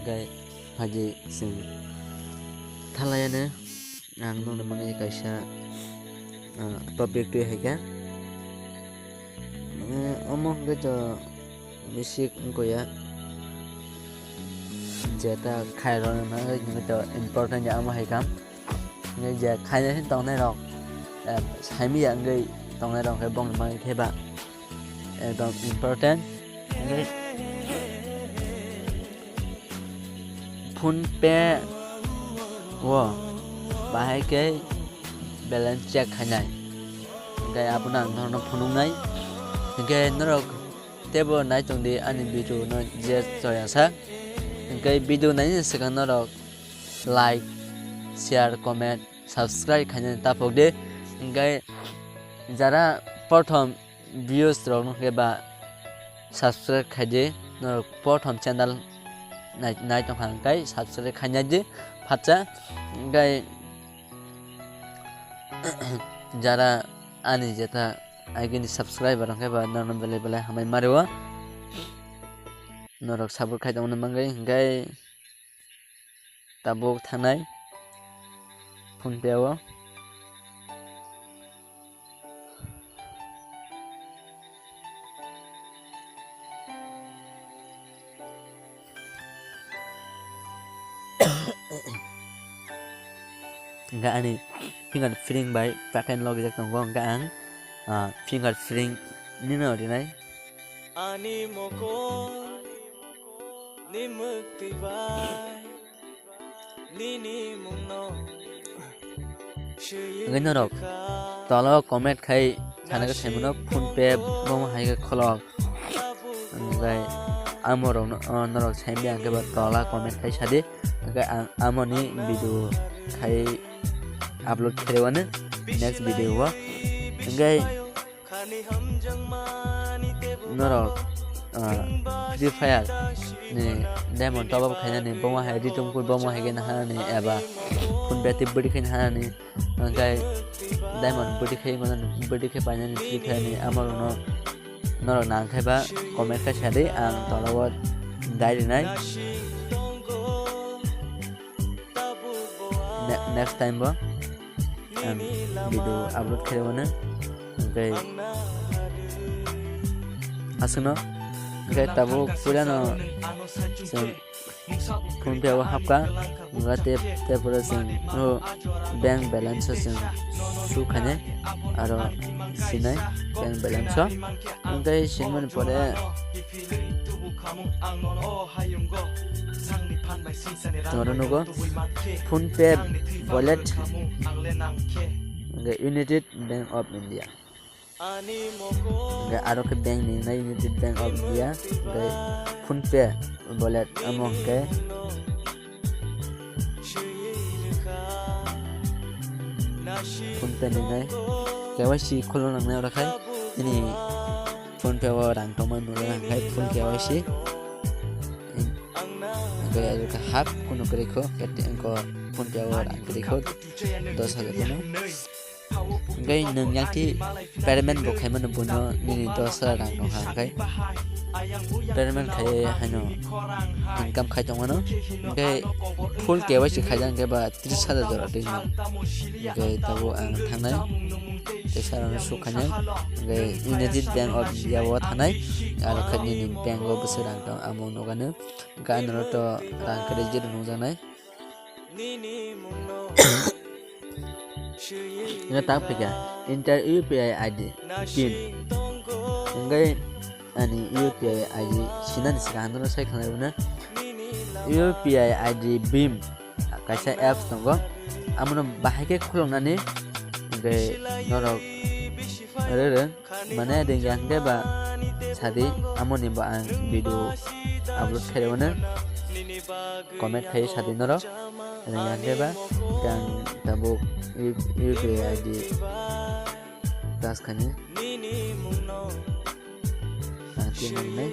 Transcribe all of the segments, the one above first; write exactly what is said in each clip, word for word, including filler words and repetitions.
Khe phaidi chwng thalaiano ang nokni mangwi kaisa, ah, topic twi hai khe. Eh, omo hwnkhe to basic wngkha ya. Jeta khairokna nangwi hwnkhe to important ya omo hai kha. Hwnkhe je khaina se tongnairok, eh, saimanya wngwi tongnairok khe bongni mangwi khe ba ekdom important. Hwnkhe PhonePe o bahai khe balance check khainai. Hwnkhe abono ang norokno phunuknai. Hwnkhe norok teibo nai tongdi ani video no je choyasa. Hwnkhe video naini swkang norok like, share, comment, subscribe khainani taphokdi. Hwnkhe jara prothom views rok nukhe ba subscribe khaidi, norok prothom channel nai, nai tongkha hwnkhe subscribe khainai di phatsa. Hwnkhe jara ani jeta agini subscriber hwnkhe ba norokno belai belai hambai mario. Norok support khai tongmani mangwi hwnkhe tabuk thanai PhonePe o. Hwnkhe ani fingerprint bai pakai logijak tongo, hwnkhe ang, ah, fingerprint nino rinai. Ani mokol ni mwktwi bai nini mungno swi. Hwnkhe norok tola o comment khai sana khe saimano PhonePe bomo hai khe kholok. Hwnkhe amo rokno, o, norok saimanya hwnkhe ba tola comment khai sadi. Hwnkhe ang amoni video khai upload kherewano next video o. Hwnkhe norok, ah, Free Fire ni diamond top up khainani, bomo hai ri tongkhu, bomo hai khe naharani eba PhonePe tei bwrwi khe naharani, hwnkhe diamond bwrwi khe manani, bwrwi khe painani Free Fire ni amorokno norok nang khe ba comment khe sadi, ang tola o dai rinai. Ne-, next time bo ang video upload khe mano. Hwnkhe aswkno hwnkhe tabuk puila no chwng PhonePe o hapkha, wngkha tei, tei pore chwng o bank balance o chwng sukhainai aro sinai bank balance o. Hwnkhe sinmani pore chwngno nugo PhonePe wallet, hwnkhe United Bank of India. Hwnkhe aro khe bank ni wngnai United Bank of India, hwnkhe PhonePe wallet amo hwnkhe PhonePe ni wngnai K Y C khulna nangnai oro khai nini PhonePe o rang tongma nukjaknai hwnkhe full K Y C. Hwnkhe aro khe half kunu kwrwi kho, hwnkhe PhonePe o rang kwrwi kho dos hajar kunu. Hwnkhe nwng yakti payment bo khaimano buino nini dos hajar rang tongkha hwnkhe payment khaiwi haino income khai tongmano. Hwnkhe full K Y C khaijak hwnkhe ba tris hajar jora twi mano. Hwnkhe tabuk ang thangnai tei sir ano sukhainai. Hwnkhe United Bank of India o thanai, aro khe nini bank o bwswk rang tong amo nukano. Hwnkhe ani oro to rang kwrwi zero nukjaknai. Hwnkhe tak phikha enter U P I I D pin. Hwnkhe ani U P I I D sinani swkang ang norok sai khwlai rwna. U P I I D BHIM kaisa apps tongo, amono bahai khe khuloknani hwnkhe norok rwrwng. Mane ringya hwnkhe ba sadi, amoni bo ang video upload khairokno comment khai sadi norok. Ringya hwnkhe ba hwnkhe ang tabuk U P I I D tas khaini. Ang twi mangnai.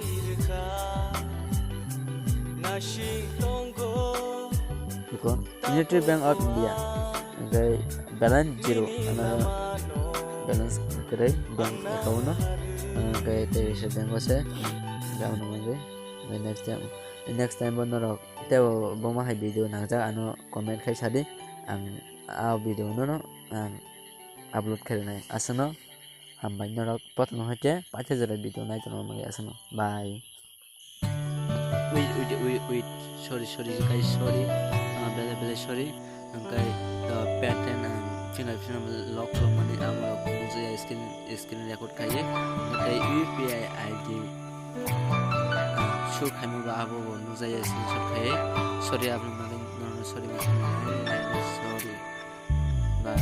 Iko. United Bank of India, hwnkhe balance zero, ano balance kwrwi bank account no, hwnkhe tei kaisa bank o se, hwnkhe abono hwnkhe Next time, next time bo norok tebo boma hai video nangjak ano comment khai sadi, ang a video no no ang upload khainai. Aswkno hambai norok, pothano hai khe paithago jora video nai tongna bagwi. Aswkno bye. Wait, wait, wait, wait. Sorry, sorry, guys, sorry. Ah, bele, bele, sorry. Hwnkhe, ah, pattern ang final, final lock khlokmani abo nukjaya screen, screen record khaiwi. Hwnkhe U P I I D, ah, show khaima ba abo bo nukjaya screenshot khaiwi. Sorry, aboni bagwi nono sorry, sorry. Bye.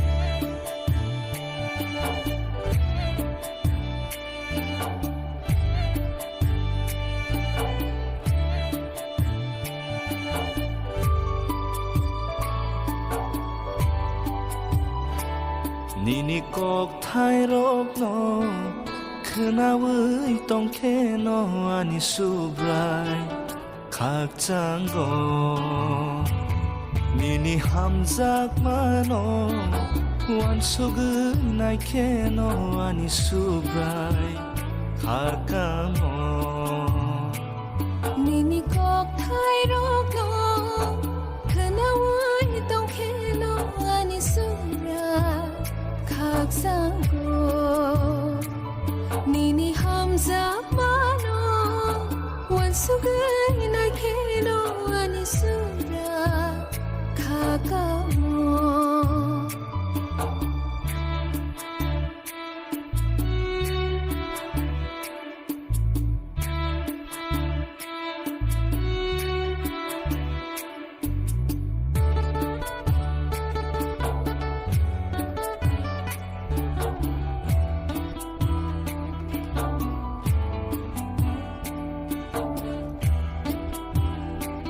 Nini kokthairokno khwnaui tongkheno ani Subrai khakchango. Nini hamjakmano uansugwi naikheno ani Subrai khakamo. Nini kokthairokno khwnaui tongkheno ani Subrai khakchango. Nini hamjakmano uansugwi